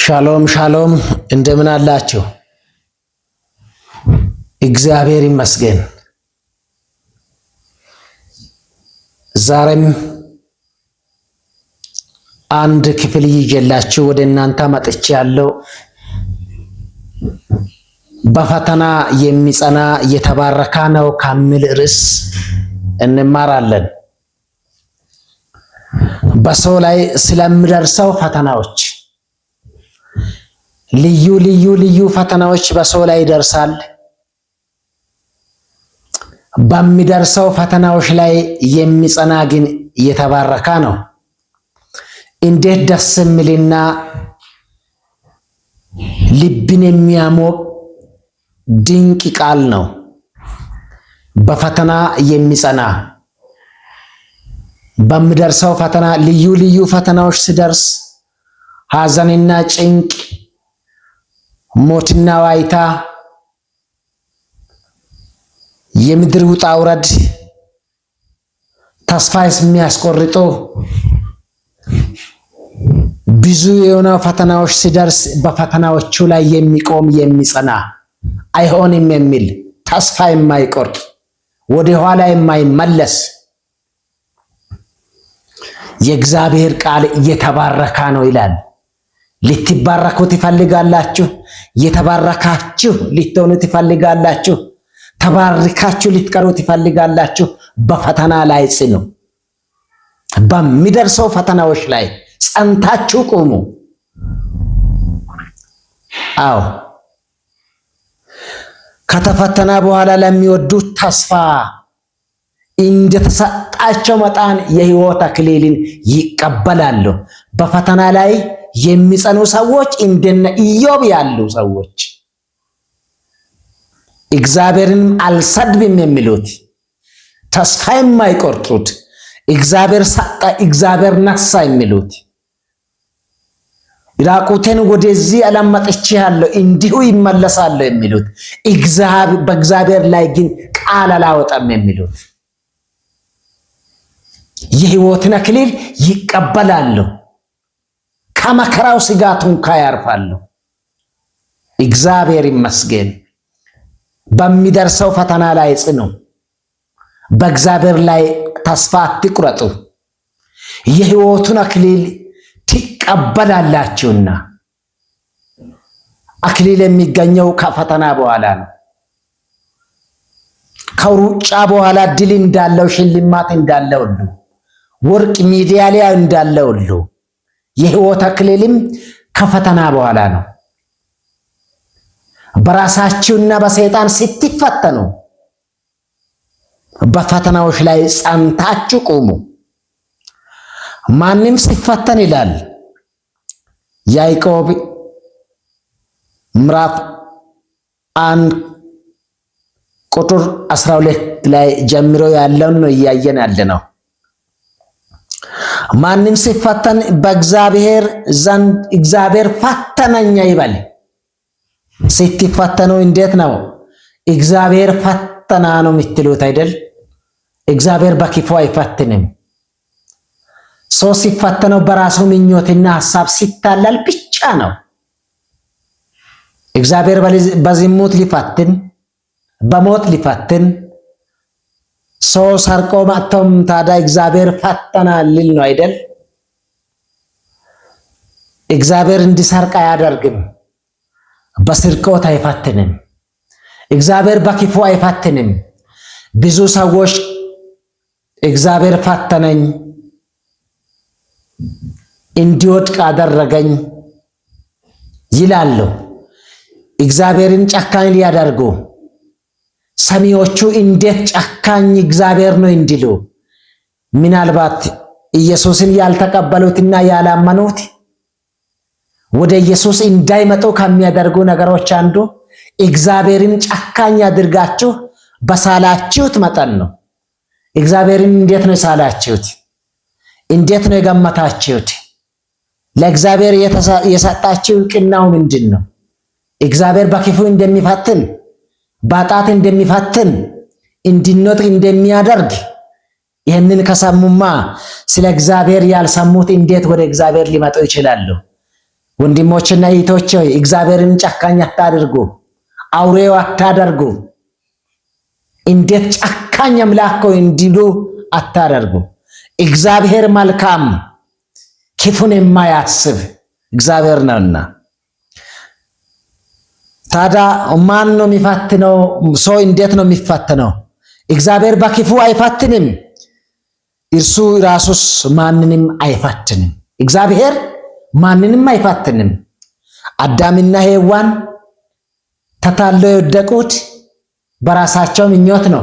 ሻሎም ሻሎም፣ እንደምን አላችሁ? እግዚአብሔር ይመስገን። ዛሬም አንድ ክፍል ይዤላችሁ ወደ እናንተ መጥቼ ያለው በፈተና የሚጸና የተባረከ ነው ከሚል ርዕስ እንማራለን። በሰው ላይ ስለሚደርሰው ፈተናዎች፣ ልዩ ልዩ ልዩ ፈተናዎች በሰው ላይ ይደርሳል። በሚደርሰው ፈተናዎች ላይ የሚጸና ግን እየተባረከ ነው። እንዴት ደስ የሚልና ልብን የሚያሞቅ ድንቅ ቃል ነው። በፈተና የሚጸና፣ በሚደርሰው ፈተና፣ ልዩ ልዩ ፈተናዎች ሲደርስ፣ ሐዘንና ጭንቅ፣ ሞትና ዋይታ፣ የምድር ውጣ ውረድ፣ ተስፋ የሚያስቆርጡ ብዙ የሆነ ፈተናዎች ሲደርስ በፈተናዎቹ ላይ የሚቆም፣ የሚጸና፣ አይሆንም የሚል፣ ተስፋ የማይቆርጥ፣ ወደ ኋላ የማይመለስ፣ የእግዚአብሔር ቃል እየተባረካ ነው ይላል። ልትባረኩ ትፈልጋላችሁ? የተባረካችሁ ልትሆኑ ትፈልጋላችሁ? ተባርካችሁ ልትቀሩ ትፈልጋላችሁ? በፈተና ላይ ጽኑ። በሚደርሰው ፈተናዎች ላይ ጸንታችሁ ቁሙ። አዎ፣ ከተፈተና በኋላ ለሚወዱት ተስፋ እንደተሰጣቸው መጠን የሕይወት አክሊልን ይቀበላሉ። በፈተና ላይ የሚጸኑ ሰዎች፣ እንደነ ኢዮብ ያሉ ሰዎች፣ እግዚአብሔርን አልሰድብም የሚሉት፣ ተስፋ የማይቆርጡት፣ እግዚአብሔር ሰጠ፣ እግዚአብሔር ነሳ የሚሉት፣ ራቁቴን ወደዚህ ዓለም መጥቼአለሁ እንዲሁ ይመለሳለሁ የሚሉት፣ በእግዚአብሔር ላይ ግን ቃል አላወጣም የሚሉት የሕይወትን አክሊል ይቀበላሉ። ከመከራው ስጋት እንኳ ያርፋሉ። እግዚአብሔር ይመስገን። በሚደርሰው ፈተና ላይ ጽኑ። በእግዚአብሔር ላይ ተስፋ አትቁረጡ። የሕይወቱን አክሊል ትቀበላላችሁና። አክሊል የሚገኘው ከፈተና በኋላ ነው። ከሩጫ በኋላ ድል እንዳለው፣ ሽልማት እንዳለው ሁሉ፣ ወርቅ ሜዳሊያ እንዳለው ሁሉ፣ የሕይወት አክሊልም ከፈተና በኋላ ነው። በራሳችሁና በሰይጣን ስትፈተኑ በፈተናዎች ላይ ጸንታችሁ ቁሙ። ማንም ሲፈተን ይላል ያዕቆብ ምዕራፍ 1 ቁጥር 12 ላይ ጀምሮ ያለውን ነው እያየን ያለ ነው። ማንም ሲፈተን በእግዚአብሔር ዘንድ እግዚአብሔር ፈተነኝ ይበል። ስትፈተኑ እንዴት ነው? እግዚአብሔር ፈተና ነው የምትሉት አይደል? እግዚአብሔር በክፉ አይፈትንም። ሰው ሲፈተነው በራሱ ምኞትና ሐሳብ ሲታለል ብቻ ነው። እግዚአብሔር በዝሙት ሊፈትን፣ በሞት ሊፈትን፣ ሰው ሰርቆ መጥቶም ታዲያ እግዚአብሔር ፈተና ሊል ነው አይደል? እግዚአብሔር እንዲሰርቅ አያደርግም። በስርቆት አይፈትንም። እግዚአብሔር በክፉ አይፈትንም። ብዙ ሰዎች እግዚአብሔር ፈተነኝ፣ እንዲወድቅ አደረገኝ ይላሉ። እግዚአብሔርን ጨካኝ ሊያደርጉ፣ ሰሚዎቹ እንዴት ጨካኝ እግዚአብሔር ነው እንዲሉ፣ ምናልባት ኢየሱስን ያልተቀበሉትና ያላመኑት ወደ ኢየሱስ እንዳይመጡ ከሚያደርጉ ነገሮች አንዱ እግዚአብሔርን ጨካኝ አድርጋችሁ በሳላችሁት መጠን ነው። እግዚአብሔርን እንዴት ነው የሳላችሁት? እንዴት ነው የገመታችሁት? ለእግዚአብሔር የሰጣችሁ እውቅናው ምንድን ነው? እግዚአብሔር በክፉ እንደሚፈትን፣ በጣት እንደሚፈትን፣ እንዲኖጥ እንደሚያደርግ ይህንን ከሰሙማ ስለ እግዚአብሔር ያልሰሙት እንዴት ወደ እግዚአብሔር ሊመጡ ይችላሉ? ወንድሞችና እህቶች ሆይ እግዚአብሔርን ጨካኝ አታድርጉ፣ አውሬው አታደርጉ። እንዴት ጨካኝ አምላክ ሆይ እንዲሉ አታደርጉ። እግዚአብሔር መልካም ክፉን የማያስብ እግዚአብሔር ነውና። ታዲያ ማን ነው የሚፈትነው? ሰው እንዴት ነው የሚፈትነው? እግዚአብሔር በክፉ አይፈትንም። እርሱ ራሱስ ማንንም አይፈትንም። እግዚአብሔር ማንንም አይፈትንም። አዳምና ሔዋን ተታለው የወደቁት በራሳቸው ምኞት ነው።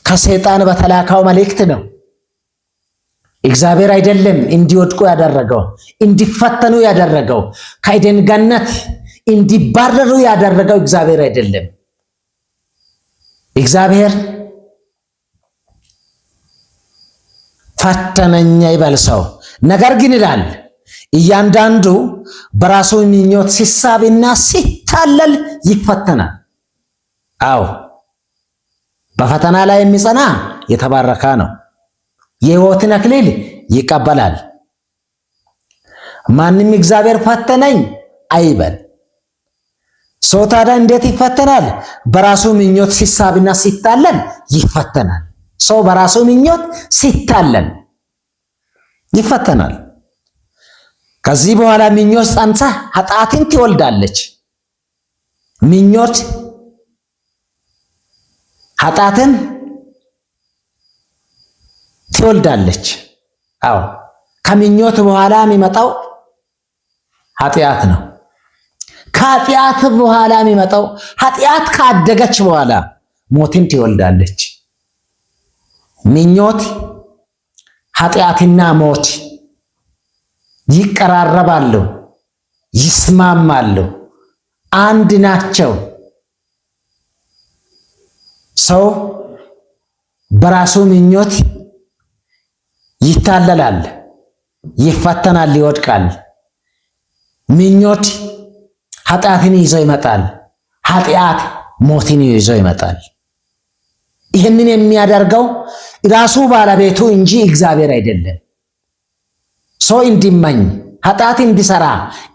ከሰይጣን በተላካው መልእክት ነው። እግዚአብሔር አይደለም እንዲወድቁ ያደረገው፣ እንዲፈተኑ ያደረገው፣ ከኤደን ገነት እንዲባረሩ ያደረገው እግዚአብሔር አይደለም። እግዚአብሔር ፈተነኛ ይበል ሰው። ነገር ግን ይላል እያንዳንዱ በራሱ ምኞት ሲሳብና ሲታለል ይፈተናል። አዎ በፈተና ላይ የሚጸና የተባረከ ነው፣ የሕይወትን አክሊል ይቀበላል። ማንም እግዚአብሔር ፈተነኝ አይበል። ሰው ታዲያ እንዴት ይፈተናል? በራሱ ምኞት ሲሳብና ሲታለል ይፈተናል። ሰው በራሱ ምኞት ሲታለል ይፈተናል። ከዚህ በኋላ ምኞት ጸንሳ ኃጢአትን ትወልዳለች። ምኞት ኃጢአትን ትወልዳለች። አዎ ከምኞት በኋላ የሚመጣው ኃጢአት ነው። ከኃጢአት በኋላ የሚመጣው ኃጢአት ካደገች በኋላ ሞትን ትወልዳለች። ምኞት ኃጢአትና ሞት ይቀራረባሉ፣ ይስማማሉ፣ አንድ ናቸው። ሰው በራሱ ምኞት ይታለላል፣ ይፈተናል፣ ይወድቃል። ምኞት ኃጢአትን ይዞ ይመጣል። ኃጢአት ሞትን ይዞ ይመጣል። ይህንን የሚያደርገው ራሱ ባለቤቱ እንጂ እግዚአብሔር አይደለም። ሰው እንዲመኝ ኃጢአት እንዲሰራ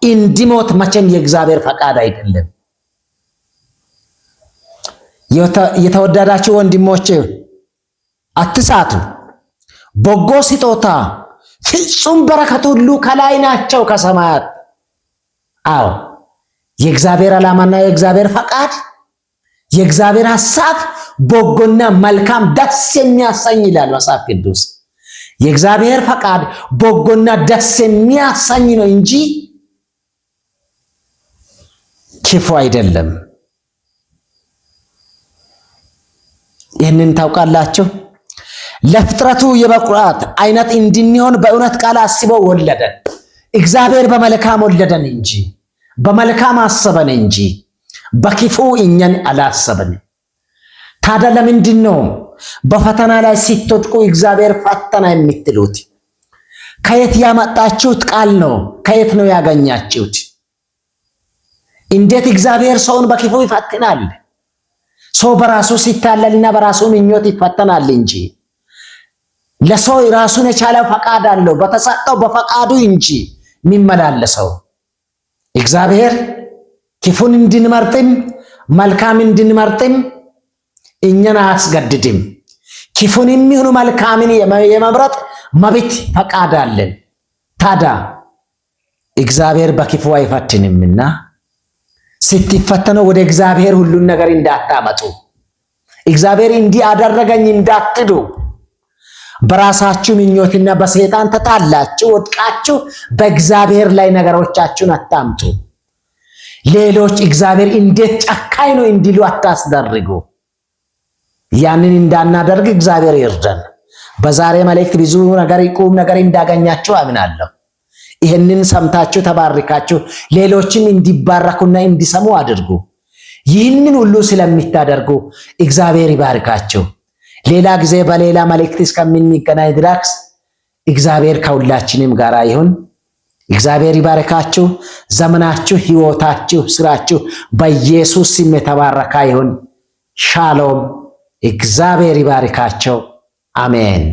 እንዲሞት መቼም የእግዚአብሔር ፈቃድ አይደለም። የተወደዳችሁ ወንድሞቼ አትሳቱ። በጎ ስጦታ ፍጹም በረከት ሁሉ ከላይ ናቸው ከሰማያት። አዎ የእግዚአብሔር ዓላማና የእግዚአብሔር ፈቃድ የእግዚአብሔር ሐሳብ በጎና መልካም ደስ የሚያሰኝ ይላል መጽሐፍ ቅዱስ። የእግዚአብሔር ፈቃድ በጎና ደስ የሚያሰኝ ነው እንጂ ክፉ አይደለም። ይህንን ታውቃላችሁ። ለፍጥረቱ የበኩራት አይነት እንድንሆን በእውነት ቃል አስቦ ወለደን። እግዚአብሔር በመልካም ወለደን እንጂ በመልካም አሰበን እንጂ በክፉ እኛን አላሰበን። ታዲያ ለምንድን ነው በፈተና ላይ ስትወድቁ እግዚአብሔር ፈተና የምትሉት? ከየት ያመጣችሁት ቃል ነው? ከየት ነው ያገኛችሁት? እንዴት እግዚአብሔር ሰውን በክፉ ይፈትናል? ሰው በራሱ ሲታለልና በራሱ ምኞት ይፈተናል እንጂ ለሰው ራሱን የቻለ ፈቃድ አለው። በተሰጠው በፈቃዱ እንጂ የሚመላለሰው እግዚአብሔር ክፉን እንድንመርጥም መልካም እንድንመርጥም እኛን አያስገድድም። ክፉን የሚሆኑ መልካምን የመምረጥ መብት ፈቃድ አለን። ታዲያ እግዚአብሔር በክፉ አይፈትንምና ስትፈተኑ ወደ እግዚአብሔር ሁሉን ነገር እንዳታመጡ፣ እግዚአብሔር እንዲህ አደረገኝ እንዳትሉ፣ በራሳችሁ ምኞትና በሰይጣን ተጣላችሁ ወድቃችሁ በእግዚአብሔር ላይ ነገሮቻችሁን አታምጡ። ሌሎች እግዚአብሔር እንዴት ጨካኝ ነው እንዲሉ አታስደርጉ። ያንን እንዳናደርግ እግዚአብሔር ይርዳን። በዛሬ መልእክት ብዙ ነገር ቁም ነገር እንዳገኛችሁ አምናለሁ። ይህንን ሰምታችሁ ተባርካችሁ ሌሎችም እንዲባረኩና እንዲሰሙ አድርጉ። ይህንን ሁሉ ስለምታደርጉ እግዚአብሔር ይባርካችሁ። ሌላ ጊዜ በሌላ መልእክት እስከምንገናኝ ድረስ እግዚአብሔር ከሁላችንም ጋር ይሁን። እግዚአብሔር ይባርካችሁ። ዘመናችሁ፣ ሕይወታችሁ፣ ስራችሁ በኢየሱስ ስም የተባረከ ይሁን። ሻሎም። እግዚአብሔር ይባርካቸው። አሜን።